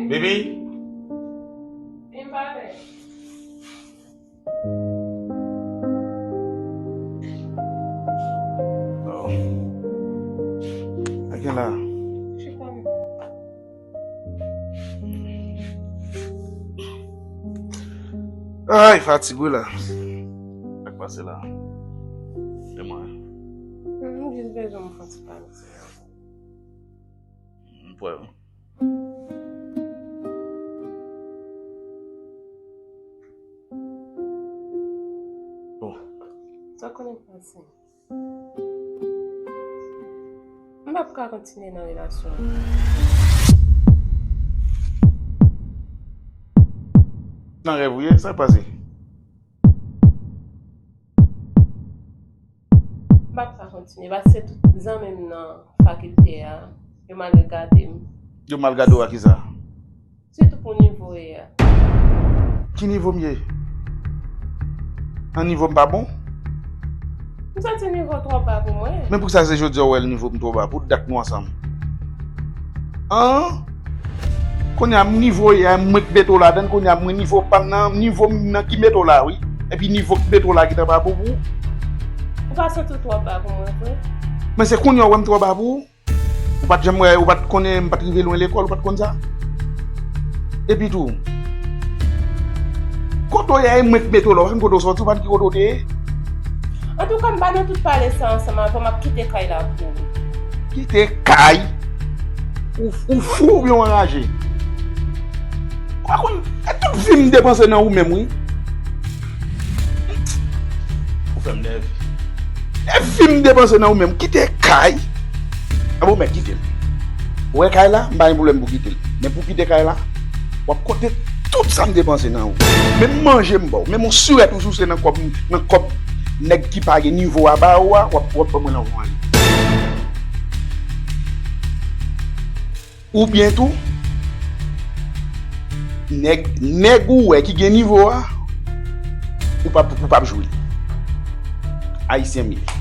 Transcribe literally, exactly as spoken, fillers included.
Baby? Vin pale. Oh. Sa gen la? Chita menm. Ay, fatig wi la. Sa k pase la? E mwen? M jis bezwen yon ti pale. M pwè wi. Bon. Sa konnen pase? M p ap ka kontinye nan relasyon an. Nan rèv ou ye, sa k pase? M p ap ka kontinye, paske tout zanmi m nan fakilte a, yo mal regade m. Yo mal gade w a kisa? Sitou pou nivo w ye a. Ki nivo m ye? An nivo m pa bon? M santi nivo w twò ba pou mwen. Men poukisa se jodi a w wè nivo m twò ba? Pou dat nou ansanm. An? Kounye a m nivo w ye a, mwen k mete w ladann, kounye a mwen nivo pa m nan, nivo m nan ki mete w la wi. Epi nivo k mete w la gentan pa bon pou ou. Ou pa santi w twò ba pou mwen vre? Men se kounye a w wè m twò ba pou ou? Ou pa t janm wè, ou pa t konnen, m pa t rive lwen lekòl, ou pa t konn sa? Epi tou, kote w ye a, e mwen k mete w la, ou pa konn kote w soti, ou pa konn ki kote w te ye? Antouka, m pa nan tout pale sa ansanm avè w, m ap kite kay la pou ou. Kite kay? Ou, ou fou oubyen w anraje? Ou pa konn, e tout vi m depanse nan ou menm, wi. Ou fè m nève. E vi m depanse nan ou menm. Kite kay. A bon, men kite l. Ou wè kay la, m pa gen pwoblèm pou kite l. Men pou kite kay la, w ap konte tout sa m depanse nan ou. Menm manje m ba w, menm yon sirèt ou souse nan kòb, nan kòb nèg ki pa gen nivo a ba ou a, w ap, w ap ban mwen nan ou ale. Oubyen tou, nèg, nèg ou wè ki gen nivo a, ou p ap, ou p ap jwe. Ayisyen m ye.